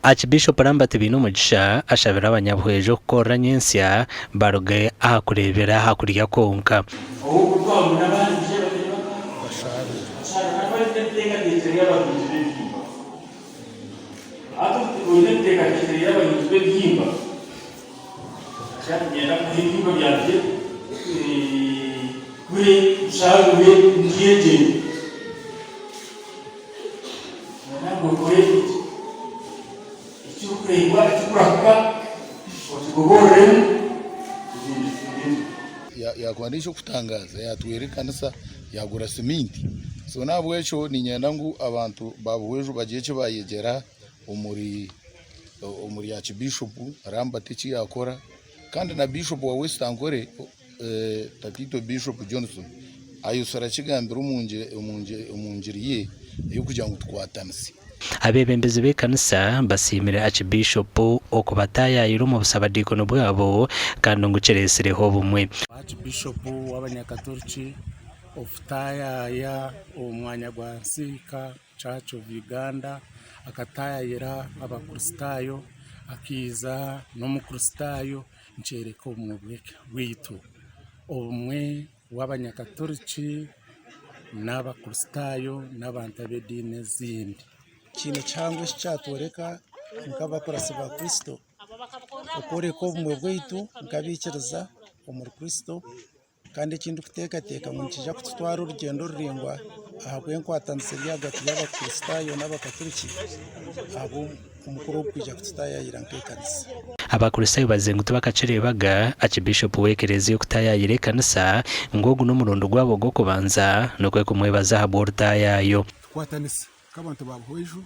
Aakibiishopu Lambert Bainomugisha ashabire abanyabuhwezi okukorera nyentsya baruge aha kureebera aha kurya kwonka. Yakuba n'eky'okutangaaza yaatwera ekanisa yaagura siminti. So n'ahabw'ekyo niinyenda ngu abantu ba Buhweju bagire eki baayegyera omuri omuri Aakibiishopu Lambert eki yaakora kandi na Biishopu wa West Ankole Tataitwe Biishopu Johnson ayotsire akigambire omu ngiri ye ey'okugira ngu tukwatanise. Abeebembezi b'ekanisa basiimire Aakibiishopu okubataayaayira omu busabadiikono bwabo kandi ngu kireetsireho obumwe. Aakibiishopu w'abanyakaturiki okutaayaaya omu mwanya gwa Nsiika Church of Uganda akataayayira abakristaayo akaija n'omukristaayo nikyoreka obumwe bwaitu, obumwe bw'abanyakaturiki n'abakristaayo n'abantu ab'ediini ezindi. Kiine kihango eki kyatworeka nk'abakuratsi ba Kristo, okworeka obumwe bwaitu nk'abaikiriza omuri Kristo. Kandi eki ndikuteekateeka ngu nikiija kututwara orugyendo ruraingwa ahabw'enkwatanisa eri ahagati y'Abakristaayo n'Abakaturiki ahabw'omukura ogu kwija kututaayaayira nk'ekanisa. Abakristaayo baziire ngu tibakakireebaga Aakibiishopu w'ekereziya okutaayaayira ekanisa ngu ogu n'omurundi gwabo gw'okubanza nikwo kumwebaza ahabw'orutaayaayo. Tukwatanise nk'abantu ba Buhweju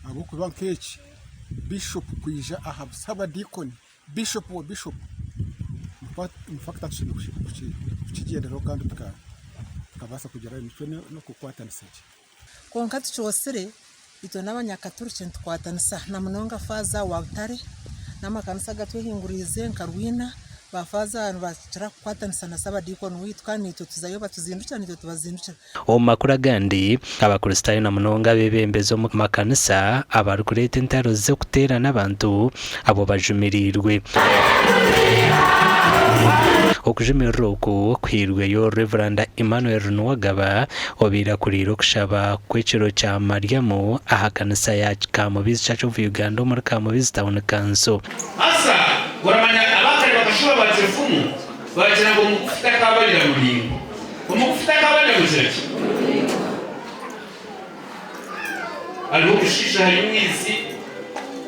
ahabw'okuba nk'eki Biishopu kwija aha Saabadiikoni Bishop wa Bishop infact tushemereire kukigyenderaho kandi tukabaasa kugira emicwe n'okukwatanisa gye. Kwonka tukyotsire, itwe n'abanyakaturiki nitukwatanisa na munonga faaza wa Butare n'amakanisa agatwehinguririize nka Rwina, ba faaza nibakira kukwatanisa na Saabadiikoni waitu kandi naitwe tuzayo batuzindukira naitwe tubazindukira. Omu makuru agandi, Abakristaayo na munonga abeebembezi omu makanisa abarikureeta entaro z'okuteerana abantu abo bajumiriirwe. Okujumirira oku kuhairweyo Rev. Emmanuel Nuwagaba obaire akuriire okushaba kw'ekiro kya Mariamu aha kanisa ya Kamubizi Church of Uganda omuri Kamubizi Town Council. Haza oramanya abakare bakashuba batyo efumu bagira ngu omugufu takabarira muraingwa. Omugufu takabarira mugira ki? Hariho omushaija hari omwizi,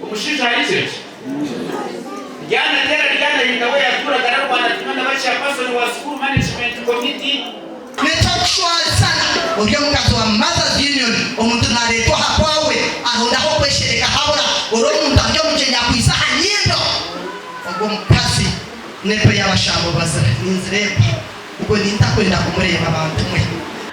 omushaija hari gira ki? Ryanateera ryanahinda we yatuuraga ararwana kimwe na ba chairperson wa school management committee. N'eky'okushwazana ori omukazi wa Mothers Union, omuntu nareetwa aha kwawe aronda ah'okweshereka habura, ori omuntu ari omugyenyi akwitse aha nyindo, ogwo mukazi n'empe y'abashambo bazira ninzireeba ogwo nintakwenda kumureeba bantu mwe.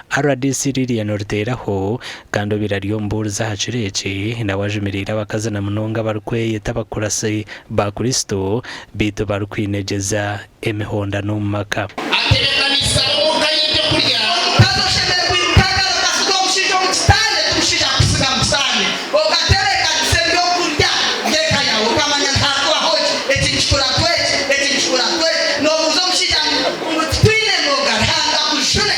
Rdc Lilian Oruteeraho kandi obaire ari omubuurizi aha kiro eki nawe ajumiriire abakazi na munonga abarikweyeta abakurasi ba Kristo beitu barikwinegyeza emihondano omu maka. Atebeekanisa omuka y'eby'okurya. Omukazi oshemereire kwiruka agaruka asiga omushaija omu kitanda eki omushaija akusiga mu kisaani. Okatebeekanisa eby'okurya by'eka yaawe okamanya nti haakubaho ki, eki nikikuratwa eki, eki nikikuratwa eki. Noobuuza omushaija ngu titwine mboga, Ruhanga akujune.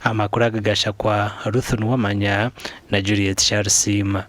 Amakuru aga gashakwa Ruth Nuwamanya na Juliet Kyarisiima.